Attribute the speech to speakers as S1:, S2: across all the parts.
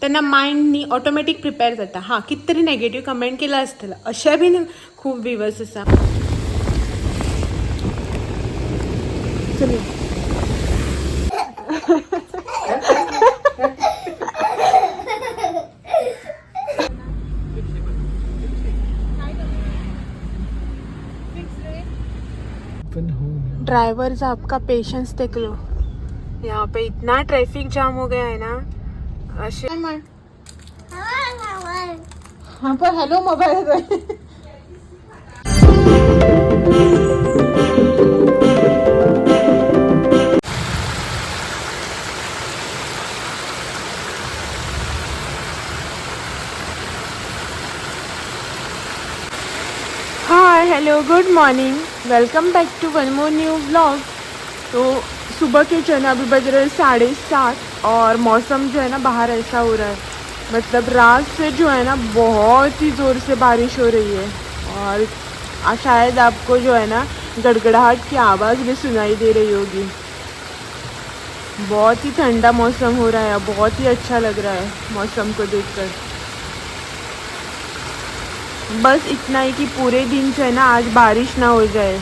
S1: तेन्ना मायंड न्ही automatic prepare जाता. हां, कितें तरी नेगेटीव कमेंट केला आसतलो, अशें बीन खूब विवर्स आसा. चल. ड्राइवर साहब का पेशेंस देख लो. यहाँ पे इतना ट्रैफिक जाम हो गया है ना. अशे हाँ, पर hello mobile. Hi, hello, good morning, welcome back to one more new vlog. तो सुबह के जो है ना अभी बज रहे हैं 7:30 और मौसम जो है ना बाहर ऐसा हो रहा है, मतलब रात से जो है ना बहुत ही ज़ोर से बारिश हो रही है और शायद आपको जो है ना गड़गड़ाहट की आवाज़ भी सुनाई दे रही होगी. बहुत ही ठंडा मौसम हो रहा है, बहुत ही अच्छा लग रहा है मौसम को देखकर. बस इतना ही कि पूरे दिन जो है ना आज बारिश ना हो जाए,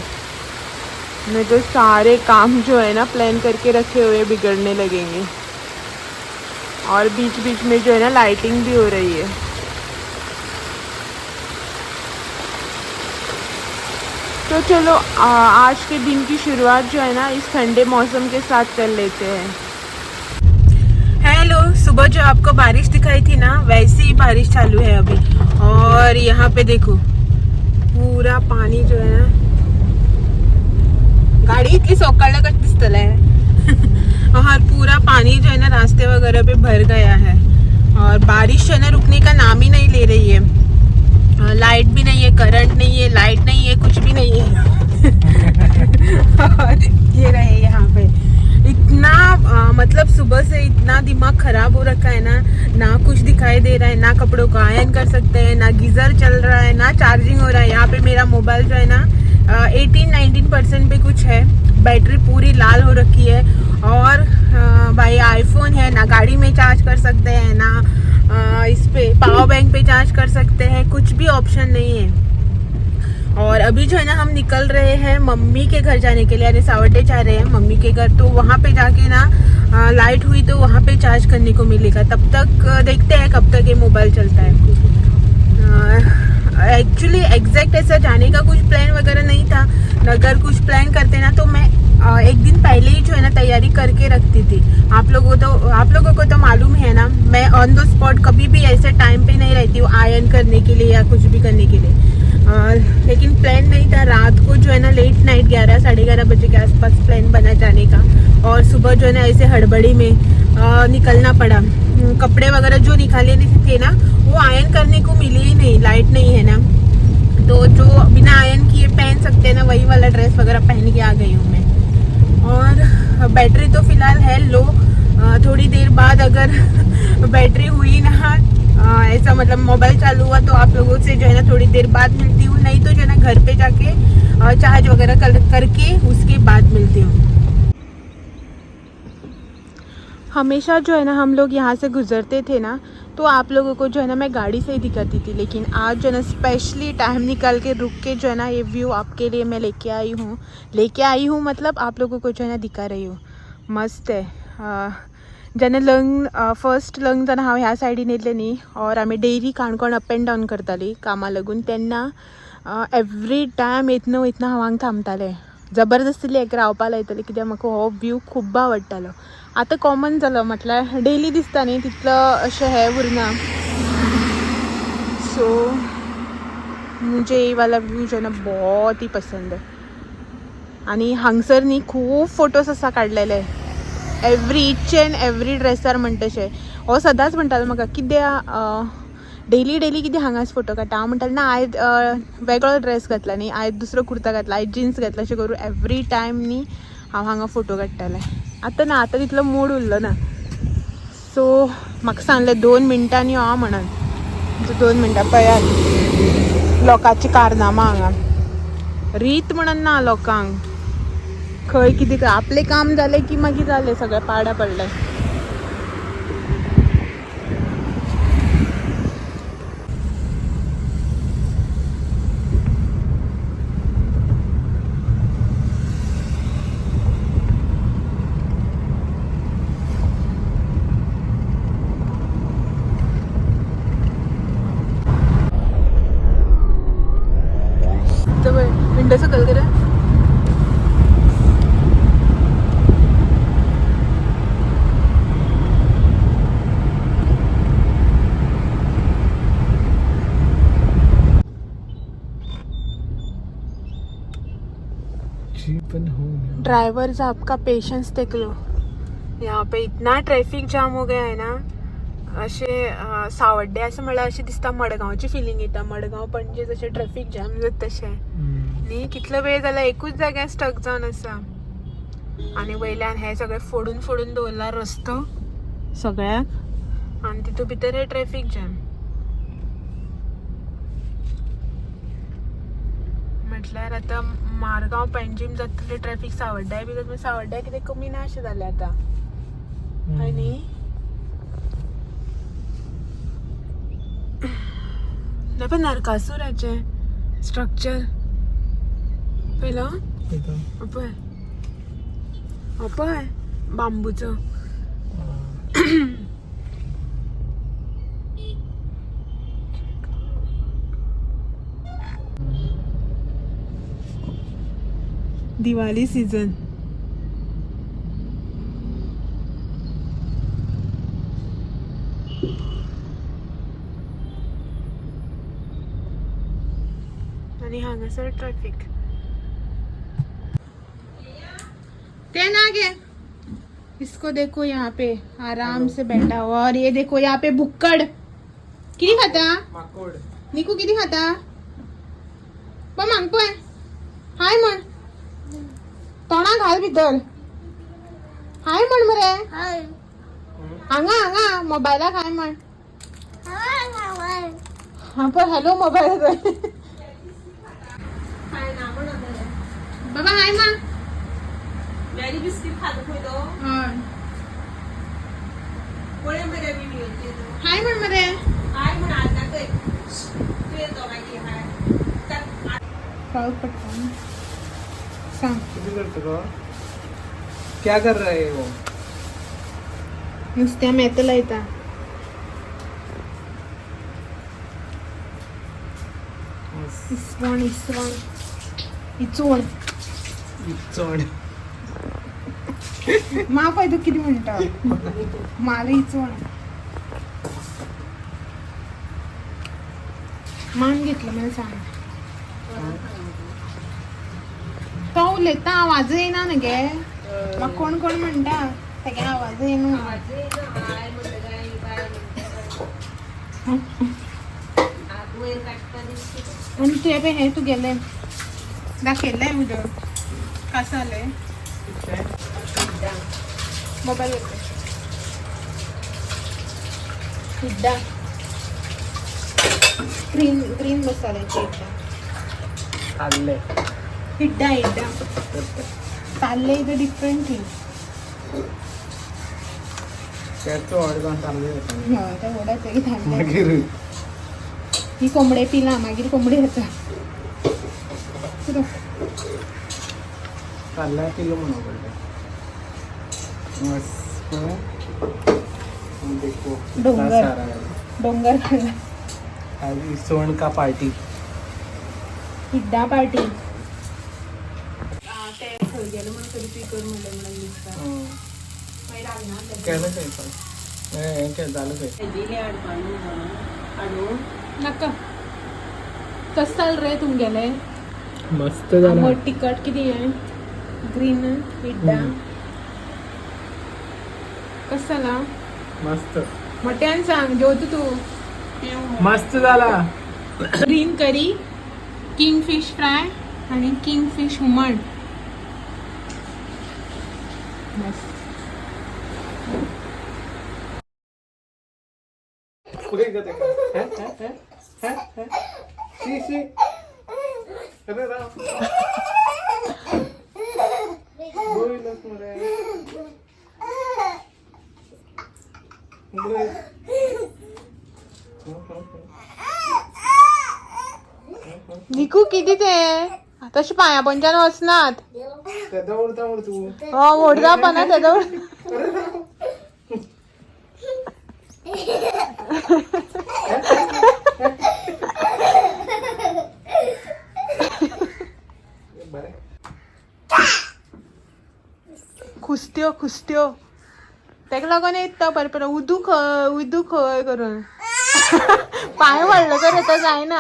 S1: नहीं तो सारे काम जो है ना प्लान करके रखे हुए बिगड़ने लगेंगे. और बीच बीच में जो है ना लाइटिंग भी हो रही है. तो चलो, आज के दिन की शुरुआत जो है ना इस ठंडे मौसम के साथ कर लेते हैं. हेलो, सुबह जो आपको बारिश दिखाई थी ना, वैसी ही बारिश चालू है अभी. और यहाँ पे देखो, पूरा पानी जो है ना, गाड़ी इतनी सोकळल्या कशी दिसतले. और पूरा पानी जो है ना रास्ते वगैरह पे भर गया है और बारिश जो है ना रुकने का नाम ही नहीं ले रही है. लाइट भी नहीं है, करंट नहीं है, लाइट नहीं है, कुछ भी नहीं है. और ये रहे यहाँ पे. इतना मतलब सुबह से इतना दिमाग खराब हो रखा है ना, ना कुछ दिखाई दे रहा है, ना कपड़ों को आयरन कर सकते हैं, ना गीज़र चल रहा है, ना चार्जिंग हो रहा है. यहाँ पे मेरा मोबाइल जो है ना 18-19% पे कुछ है, बैटरी पूरी लाल हो रखी है. और भाई आईफोन है ना, गाड़ी में चार्ज कर सकते हैं ना इस पे पावर बैंक पे चार्ज कर सकते हैं, कुछ भी ऑप्शन नहीं है. और अभी जो है ना हम निकल रहे हैं मम्मी के घर जाने के लिए, यानी सावटे जा रहे हैं मम्मी के घर. तो वहाँ पे जाके ना लाइट हुई तो वहाँ पे चार्ज करने को मिलेगा. तब तक देखते हैं कब तक ये मोबाइल चलता है. एक्चुअली एग्जैक्ट ऐसा जाने का कुछ प्लान वगैरह नहीं था. अगर कुछ प्लान करते ना तो मैं एक दिन पहले ही जो है ना तैयारी करके रखती थी. आप लोगों को तो मालूम है ना, मैं ऑन the spot कभी भी ऐसे टाइम पे नहीं रहती हूँ आयरन करने के लिए या कुछ भी करने के लिए. लेकिन प्लान नहीं था. रात को जो है ना लेट नाइट 11, 11:30 बजे के आसपास प्लान बना जाने का और सुबह जो है ना ऐसे हड़बड़ी में निकलना पड़ा. कपड़े वगैरह जो निकाले नहीं थे ना, वो आयरन करने को मिली ही नहीं, लाइट नहीं है ना. तो जो बिना आयरन किए पहन सकते हैं ना, वही वाला ड्रेस वगैरह पहन के आ गई हूँ मैं. और बैटरी तो फ़िलहाल है लो. थोड़ी देर बाद अगर बैटरी हुई ना, ऐसा मतलब मोबाइल चालू हुआ तो आप लोगों से जो है ना थोड़ी देर बाद मिलती हूँ, नहीं तो जो है ना घर पे जाके चार्ज वगैरह करके उसके बाद मिलती हूँ. हमेशा जो है ना हम लोग यहाँ से गुजरते थे ना, तो आप लोगों को जो है ना मैं गाड़ी से ही दिखाती थी, लेकिन आज जो है ना स्पेशली टाइम निकाल के रुक के जो है ना ये व्यू आपके लिए मैं लेके आई हूँ. लेके आई हूँ मतलब आप लोगों को जो है ना दिखा रही हूँ. मस्त आहे. जेन्ना लग्न, फर्स्ट लग्न जावन हांव ह्या सायडीन येयल्लें न्ही और आमी daily Canacona up and down करतालीं कामा लागून, तेन्ना एवरी टायम येतना वयतना हांव हांगा थांबतालें. जबरदस्तीली एक रावपा लायतालें, कित्याक म्हाका हो व्यू खूब्ब आवडटालो. आतां कॉमन जालो, म्हटल्यार डेली दिसता न्ही, तितलो अशें हें उरना. सो मुझे ये वाला व्यू जो है ना बहुत ही पसंद है. आणि हांगसर न्ही खूब फोटोज आसा काडलेले, एवरी इच एंड एवरी ड्रेसार म्हणटा तशें. हो सदांच म्हणटालो म्हाका, कित्याक डेली डेली कितें हांगाच फोटो काडटा? हांव म्हणटालें, ना, आयज वेगळो ड्रेस घातला न्ही, आयज दुसरो कुर्ता घातला, आयज जिन्स घातला. अशें करून एवरी टायम न्ही हांव हांगा फोटो काडटालें. आतां ना, आतां तितलो मूड उरलो ना. सो म्हाका सांगलें 2 मिनटांनी यो म्हणून. 2 मिनटां. पळयात लोकांची कारनामा हांगा. रीत म्हणून ना लोकांक खंय कितें आपलें काम जालें की मागीर जालें, सगळें पाडा पडलें.
S2: बचपन हो गया।
S1: ड्राइवर साहब का पेशेंस देख लो। यहाँ पे इतना ट्रॅफिक जाम हो गया है ना। अशें सावड्डे आसा म्हणल्यार अशें दिसता मडगांवची फिलींग येता। मडगांव पणजे जशें ट्रॅफिक जाम जाता तशें न्ही। कितलो वेळ जाला एकूच जाग्यार स्टक जावन आसा। आनी वयल्यान हे सगळे फोडून फोडून दवरला रस्तो सगळ्याक आनी तितून भितर हे ट्रॅफिक जाम। म्हटल्यार आतां मारगांव पेंजीम जातले ट्रॅफिक सावड्ड्याय बी जाता। सावड्ड्या कितें कमी ना अशें जालें आतां। हय न्ही। ना पण नरकासूराचें स्ट्रक्चर पयलो पळय हो पळय बांबूचो। दिवाळी सीझन। आणि हांगासर ट्रॅफिक ते ना गे। इसको देखो यहाँ पे आराम से बैठा हुआ और ये देखो यहाँ पे भुक्कड किती खाता
S2: माकोड।
S1: निकू किती खाता पण मांग पळय हाय म्हण तोंडा घाल भितर हाय म्हण मरे हांगा हांगा मोबायलाक हाय म्हण। हा पण हॅलो मोबायल बाबा हाय म्हण।
S3: मॅरी बिस्किट खातो खंय तो।
S1: हय
S3: पळय मरे व्हिडिओचेर।
S1: हाय म्हण मरे।
S3: हाय म्हण आज दाखय तूं येतो मागीर हाय।
S1: पाऊस पडटा सांग।
S2: किती करतो गं? क्या कर रहा है वो?
S1: नुस्त्या मेत लायता। इसवण इसवण इचोण
S2: चोड।
S1: मा पळय तूं कितें म्हणटा माल इचोण मान घेतलं मला सांग। तो उलयता आवाज येयना न्हू गे म्हाका कोण कोण म्हणटा तेगे आवाज येयना।
S3: हाय म्हणटा काय बाय म्हणटा आग वयर काडटा दिसता।
S1: आनी तुवें पळय हें तुगेलें दाखयल्लें उदक कसो जालें मोबायल घेतले हिड्डा ग्रीन ग्रीन मसाल्याची हिड्डा।
S2: खाल्ले
S1: हिड्डा हिड्डा ताल्ले is a different thing.
S2: त्याचं ऑर्डर जावन चालले।
S1: हय ते व्हड तरी ताल्ले
S2: मागीर
S1: ही कोंबडे पिला मागीर कोंबडे जाता।
S2: ताल्ल्या किलो म्हणून पडले। मस्त देखो कितना
S1: डोंगर।
S2: सारा है।
S1: डोंगर खाल्ला।
S2: आज इसवण का पार्टी।
S1: हिड्डा पार्टी ते खंय गेले म्हणून तरी पिकर म्हणलें म्हणून दिसता मागीर लागना।
S2: केलं स्वयंपाक हें केलें जालें स्वयंपाक।
S3: हेजी हाडपा न्हू हाडून
S1: नाका कसं चाल रे तुमगेलें?
S2: मस्त।
S1: आंबट तिखट कितें हें ग्रीन हिड्डा कसं जाला?
S2: मस्त।
S1: मोठ्यान सांग जेवता तूं।
S2: मस्त झाला।
S1: Green curry king fish fry आणि किंग फिश हुमण। मस्त।
S2: पुढे ग ते. शी शी अरे राम बोलच मरे बोल।
S1: निकू किती ते तशें पांया पोंच्यान वचनात।
S2: तेदा उरता मरे तू।
S1: हो व्हड जावपा ना तेदो।
S2: बरें।
S1: खुस्त्यो खुस्त्यो तेका लागून येता तो परत परत उदू खंय उदू खंय करून पांय व्हडलो कर येता जायना।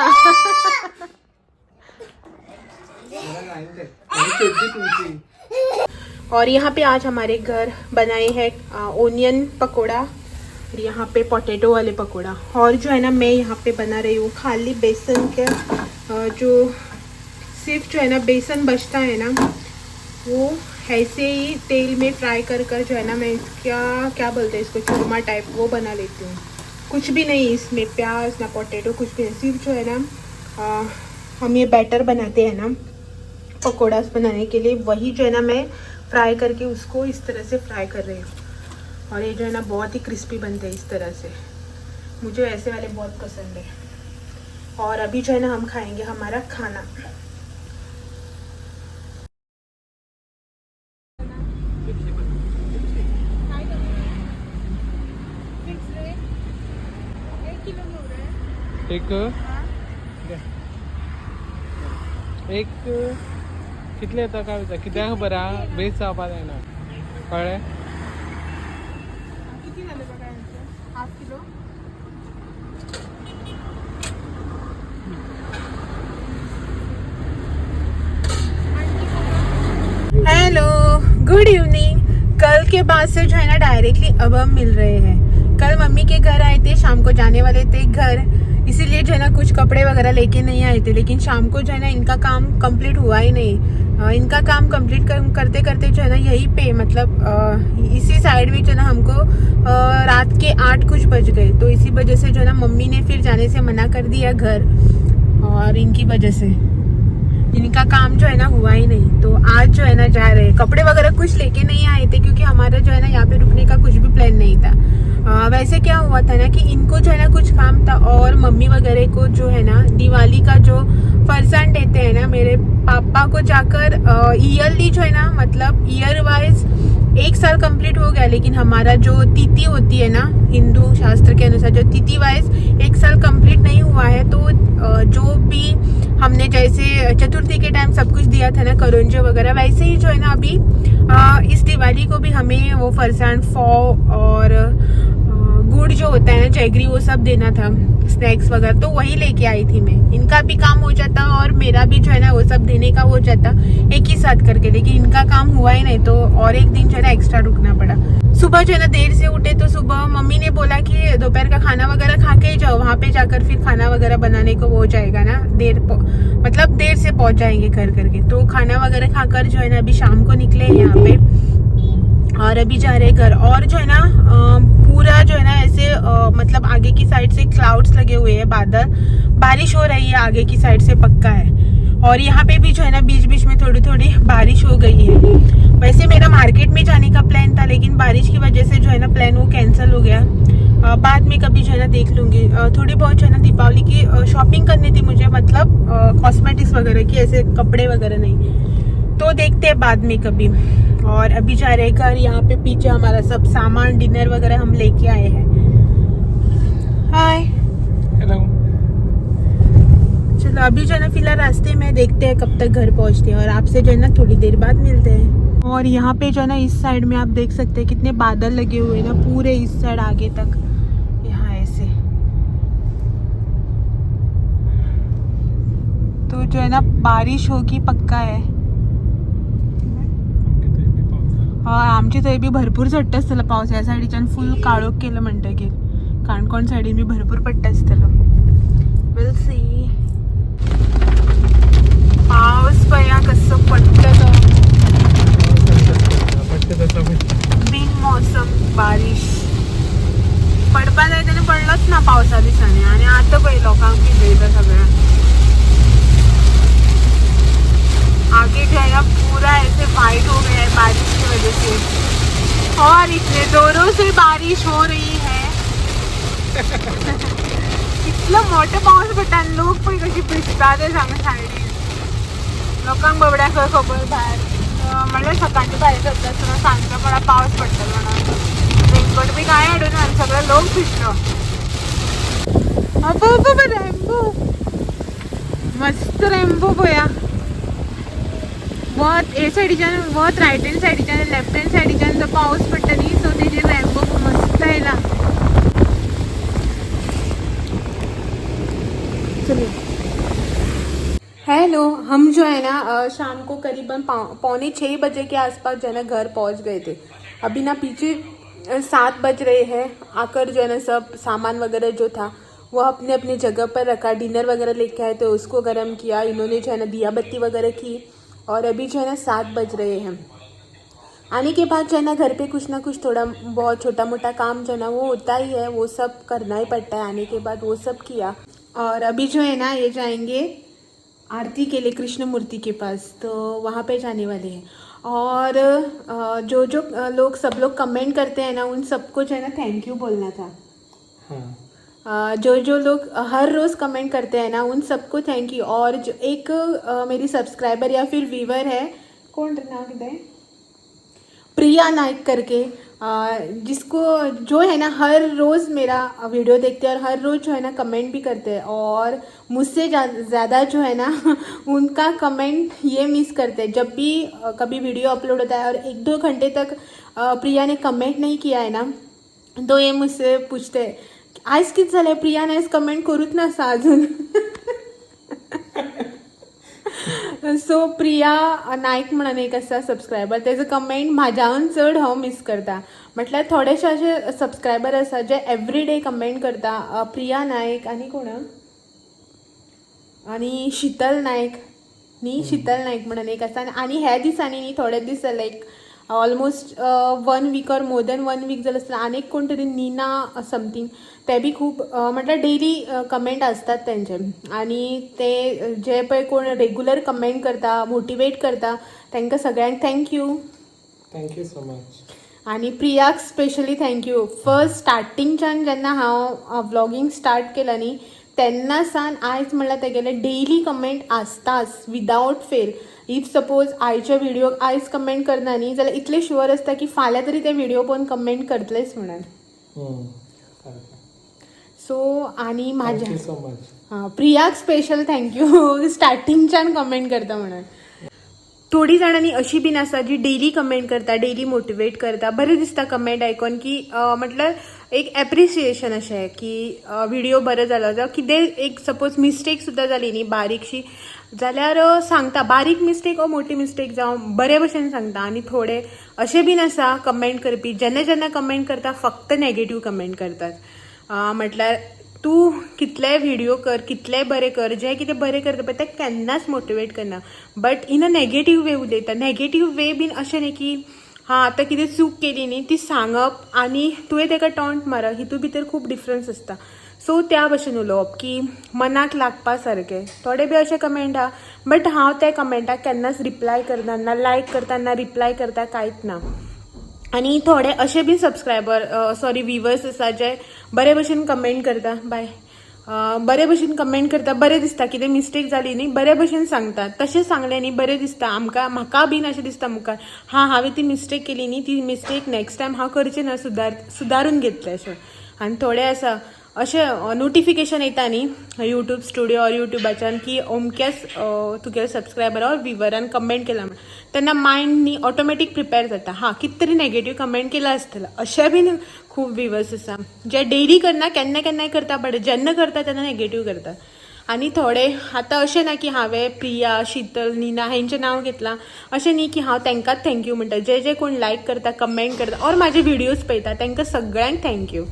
S2: मला नाही ते. आणि चड्डी तुमची.
S1: और यहाँ पे आज हमारे घर बनाए हैं ओनियन पकोड़ा और यहाँ पे पोटैटो वाले पकोड़ा। और जो है ना मैं यहाँ पे बना रही हूँ खाली बेसन के जो सिर्फ जो है ना बेसन बचता है ना वो ऐसे ही तेल में फ्राई कर कर जो है ना मैं इसका क्या बोलते हैं इसको चूरमा टाइप वो बना लेती हूँ। कुछ भी नहीं इसमें, प्याज ना पोटैटो कुछ भी नहीं, सिर्फ जो है ना हम ये बैटर बनाते हैं ना पकौड़ास बनाने के लिए, वही जो है ना मैं फ्राई करके उसको इस तरह से फ्राई कर रही हूँ। और ये जो है ना बहुत ही क्रिस्पी बनते हैं इस तरह से, मुझे ऐसे वाले बहुत पसंद है। और अभी जो है ना हम खाएंगे हमारा खाना।
S2: एक द्या. एक कितले येता काय विचार कित्याक खबर आहा, बेस जावपा जायना, कळ्ळें?
S1: किती झाले बघा यांचं? Half kilo. Hello good evening. कल के बाद से जो है ना डायरेक्टली अब हम मिल रहे हैं। कल मम्मी के घर आए थे, शाम को जाने वाले थे घर, इसीलिए जो है ना कुछ कपड़े वगैरह लेके नहीं आए थे। लेकिन शाम को जो है ना इनका काम कंप्लीट हुआ ही नहीं। इनका काम कंप्लीट करते करते जो है ना यहीं पे मतलब इसी साइड में जो है ना हमको रात के 8 कुछ बज गए। तो इसी वजह से जो है ना मम्मी ने फिर जाने से मना कर दिया घर, और इनकी वजह से इनका काम जो है ना हुआ ही नहीं। तो आज जो है ना जा रहे हैं, कपड़े वगैरह कुछ लेके नहीं आए थे क्योंकि हमारा जो है ना यहाँ पे रुकने का कुछ भी प्लान नहीं था। वैसे क्या हुआ था ना कि इनको जो है ना कुछ काम था और मम्मी वगैरह को जो है ना दिवाली का जो फरसान देते हैं ना, मेरे पापा को जाकर ईयरली जो है ना मतलब ईयर वाइज 1 साल कंप्लीट हो गया, लेकिन हमारा जो तिथि होती है ना हिंदू शास्त्र के अनुसार जो तिथि वाइज 1 साल कंप्लीट नहीं हुआ है। तो जो भी हमने जैसे चतुर्थी के टाइम सब कुछ दिया था ना करंजे वगैरह, वैसे ही जो है ना अभी इस दिवाली को भी हमें वो फरसान फौ और गुड़ जो होता है ना जैगरी वो सब देना था, स्नैक्स वगैरह, तो वही लेके आई थी मैं। इनका भी काम हो जाता और मेरा भी जो है ना वो सब देने का हो जाता एक ही साथ करके, लेकिन इनका काम हुआ ही नहीं तो और एक दिन जो है ना एक्स्ट्रा रुकना पड़ा। सुबह जो है ना देर से उठे तो सुबह मम्मी ने बोला कि दोपहर का खाना वगैरह खा के ही जाओ, वहाँ पे जाकर फिर खाना वगैरह बनाने को वो हो जाएगा ना, देर मतलब देर से पहुँच जाएंगे घर करके। तो खाना वगैरह खाकर जो है ना अभी शाम को निकले हैं यहाँ पे और अभी जा रहे हैं घर। और जो है ना पूरा जो है ना ऐसे मतलब आगे की साइड से क्लाउड्स लगे हुए हैं, बादल, बारिश हो रही है आगे की साइड से पक्का है। और यहाँ पे भी जो है ना बीच बीच में थोड़ी थोड़ी बारिश हो गई है। वैसे मेरा मार्केट में जाने का प्लान था लेकिन बारिश की वजह से जो है ना प्लान वो कैंसिल हो गया। बाद में कभी जो है ना देख लूँगी। थोड़ी बहुत जो है ना दीपावली की शॉपिंग करनी थी मुझे, मतलब कॉस्मेटिक्स वगैरह की, ऐसे कपड़े वगैरह नहीं, तो देखते हैं बाद में कभी। और अभी जा रहे हैं घर। यहाँ पे पीछे हमारा सब सामान डिनर वगैरह हम लेके आए हैं। Hi
S2: hello.
S1: चलो अभी जो है ना फिलहाल रास्ते में देखते हैं कब तक घर पहुँचते हैं और आपसे जो है ना थोड़ी देर बाद मिलते हैं। और यहाँ पे जो है ना इस साइड में आप देख सकते हैं कितने बादल लगे हुए हैं ना पूरे इस साइड आगे तक, यहाँ ऐसे। तो जो है ना बारिश होगी पक्का है। हय आमच्या थंय बी भरपूर झडटा आसतलो पावस, ह्या सायडीच्यान फूल काळोख केलो म्हणटकीर काणकोण सायडीन बी भरपूर पडटा आसतलो। Will see पावस पळया कसो पडटा तो,
S2: पडटे तसं पडटा.
S1: बिन मौसम बारिश पडपा जाय तेन्ना पडलोच ना पावसा दिसांनी, आनी आतां पळय लोकांक भिजयता सगळ्यांक। आगे जो है ना पूरा ऐसे वाइट हो गया है बारिश की वजह से और इतने जोरों से बारिश हो रही है। इतलो मोठो पावस पडटा आनी लोक पळय कशी भिजता ते सांग सायडीन। लोकांक बाबड्यांक खंय खबर भायर म्हणल्यार सकाळचे भायर सरता आसतना सांजचो पडा पावस पडटलो म्हणून रेनकोट बी कांय हाडून ना, सगळे लोक भिजलो। अबो अबो रेनबो, मस्त रेनबो पळया। वत हे सायडीच्यान वत रायट हँड सायडीच्यान लेफ्ट हँड सायडीच्यान जो पावस पडटा न्ही सो तेजेर रेनबो मस्त येयला। चलो। हेलो, हम जो है ना शाम को करीबन 5:45 बजे के आसपास जो है ना घर पहुंच गए थे। अभी ना पीछे 7 बज रहे हैं। आकर जो है ना सब सामान वगैरह जो था वो अपने अपने जगह पर रखा। डिनर वगैरह लेके आए तो उसको गर्म किया। इन्होंने जो है ना दिया बत्ती वगैरह की और अभी जो है ना 7 बज रहे हैं। आने के बाद जो है ना घर पे कुछ ना कुछ थोड़ा बहुत छोटा मोटा काम जो है ना वो होता ही है, वो सब करना ही पड़ता है। आने के बाद वो सब किया और अभी जो है ना ये जाएंगे आरती के लिए कृष्ण मूर्ति के पास, तो वहाँ पे जाने वाले हैं। और जो जो लोग, सब लोग कमेंट करते हैं ना, उन सबको जो है ना thank you बोलना था। जो जो लोग हर रोज़ कमेंट करते हैं ना, उन सबको thank you. और जो एक मेरी सब्सक्राइबर या फिर व्यूवर है, कौन नाम किधर, प्रिया नाइक करके, जिसको जो है ना हर रोज़ मेरा वीडियो देखते हैं और हर रोज़ जो है ना कमेंट भी करते हैं और मुझसे ज़्यादा जो है ना उनका कमेंट ये मिस करते हैं। जब भी कभी वीडियो अपलोड होता है और 1-2 घंटे तक प्रिया ने कमेंट नहीं किया है ना, तो ये मुझसे पूछते हैं, आयज कित जालें, प्रियान आयज कमेंट करूच ना आसा अजून। सो प्रिया नायक म्हणून एक आसा सबस्क्रायबर, तेजो कमेंट म्हाज्याहून चड हांव मिस करता। म्हटल्यार थोडेशे अशे सबस्क्रायबर आसा जे एवरी डे कमेंट करता। प्रिया नायक आनी कोण आनी शीतल नायक न्ही, शीतल नायक म्हणून एक आसा। आनी ह्या दिसांनी न्ही थोडे दीस जाले, एक almost one week or more than one week जालें आसतलें, आनीक कोण तरी नीना समथींग, ते बी खूब म्हटल्यार डेली कमेंट आसतात तेंचे। आनी ते जे पळय कोण रेगुलर कमेंट करता, मोटिवेट करता, तांकां सगळ्यांक thank you.
S2: Thank you so much.
S1: आनी प्रियाक स्पेशली thank you. फर्स्ट स्टार्टिंगच्यान जेन्ना हांव व्लॉगींग स्टार्ट केला न्ही, तेन्ना सावन आयज म्हणल्यार तेगेले डेली कमेंट आसताच विदावट फेल। If suppose आयच्या व्हिडिओक आयज कमेंट करना न्ही जाल्यार इतलें शुअर आसता की फाल्यां तरी ते व्हिडिओ पळोवन कमेंट करतलेच म्हणून।
S2: सारकें.
S1: सो आनी म्हाज्या
S2: thank you so much.
S1: हां, प्रियाक स्पेशल thank you, स्टार्टिंगच्यान कमेंट करता म्हणून। थोडी जाणांनी अशी बीन आसा जी डेली कमेंट करता, डेली मोटिवेट करता। बरें दिसता कमेंट आयकोन की म्हटल्यार एक एप्रिसिएशन अशें की व्हिडिओ बरो जालो जावं कितेंय एक सपोज मिस्टेक सुद्दां जाली न्ही बारीकशी जाल्यार सांगता, बारीक मिस्टेक वो मोटी मिस्टेक जावं, बरे भशेन सांगता। आनी थोडे अशे बीन आसा कमेंट करपी, जेन्ना जेन्ना कमेंट करता फक्त नेगेटीव कमेंट करतात। म्हटल्यार तूं कितलेय व्हिडिओ कर, कितलेय बरें कर, जें कितें बरें करता पळय तें केन्नाच मोटिवेट करना, but in a negative way उलयता। नेगेटीव वे बीन अशें न्ही की हां आतां कितें चूक केली न्ही ती सांगप आनी तुवें ताका टॉन्ट मारप, हितून भितर खूब डिफरन्स आसता। सो त्या भशेन उलोवप की मनाक लागपा सारकें। थोडे बी अशे कमेंट आहा, बट हांव त्या कमेंटाक केन्नाच रिप्लाय करना, ना लायक करता, ना रिप्लाय करता, कांयच ना। आनी थोडे अशे बी सबस्क्रायबर, सॉरी, व्हिवर्स आसा जे बरे भशेन कमेंट करता, बाय, बरे भशेन कमेंट करता, बरें दिसता। कितें मिस्टेक जाली न्ही, बरे भशेन सांगता, तशें सांगलें न्ही बरें दिसता आमकां, म्हाका बीन अशें दिसता मुखार, हां, हांवें ती मिस्टेक केली न्ही, ती मिस्टेक नेक्स्ट टायम हांव करचें ना, सुदारून घेतलें अशें। आनी थोडे आसा अशें नोटिफिकेशन येता न्ही यूट्यूब स्टुडियो ऑर युट्यूबाच्यान की अमक्याच तुगेले सबस्क्रायबर ऑर व्हिवरान कमेंट केला म्हण, तेन्ना मायंड न्ही ऑटोमॅटीक प्रिपेर जाता, हां, कितें तरी नेगेटीव कमेंट केला आसतलो। अशें बीन खूब व्हिवर्स आसा जे डेली करना, केन्ना केन्नाय करता, बट जेन्ना करता तेन्ना नेगेटीव करता। आनी थोडे आतां अशें ना की हांवें प्रिया, शीतल, नीना हेंचें नांव घेतलां, अशें न्ही की हांव तांकांच thank you म्हणटा। जे जे कोण लायक करता, कमेंट करता ऑर म्हाजे व्हिडियोज पळयता, तांकां सगळ्यांक thank you.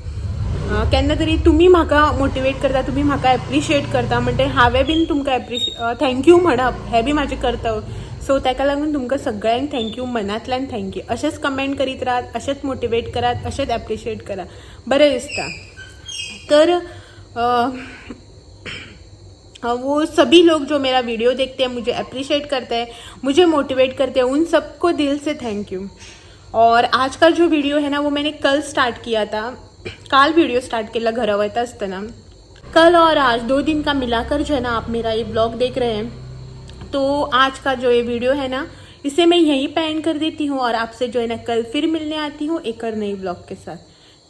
S1: केन्ना तरी तुमी म्हाका मोटिवेट करता, तुमी म्हाका एप्रिशिएट करता, म्हणटे हांवें बीन तुमकां thank you म्हणप हें बी म्हाजें कर्तव्य। सो ताका लागून तुमकां सगळ्यांक thank you, मनांतल्यान thank you. अशेंच कमेंट करीत राहात, अशेंच मोटिवेट करात, अशेंच एप्रिशिएट करात, बरें दिसता। तर वो सभी लोग जो मेरा वीडियो देखते हैं, मुझे अप्रिशिएट करते हैं, मुझे मोटिवेट करते हैं, उन सबको दिल से thank you. और आज का जो वीडियो है ना वो मैंने कल स्टार्ट किया था। काल वीडियो स्टार्ट केला घरा वयता आसतना। कल और आज 2 दिन का मिलाकर जो है ना आप मेरा ये ब्लॉग देख रहे हैं। तो आज का जो ये वीडियो है ना, इसे मैं यहीं पे एंड कर देती हूँ और आपसे जो है ना कल फिर मिलने आती हूँ एक और नई ब्लॉग के साथ।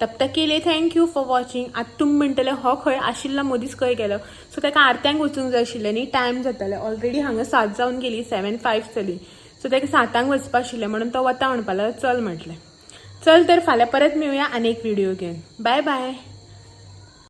S1: तब तक के लिए thank you for watching. आतां तुमी म्हणटले, हो खंय आशिल्लो, मदींच खंय गेलो? सो ताका आरत्यांक वचूंक जाय आशिल्लें न्ही, टायम जाताले ऑलरेडी। हांगा 7 जावन गेली, 7:05 जाली। सो ताका 7आंक वचपा आशिल्लें म्हणून तो वता म्हणपा लागलो। चल म्हटलें। चल तर, फाल्यां परत मेळुया आनी एक व्हिडिओ घेवन। बाय बाय.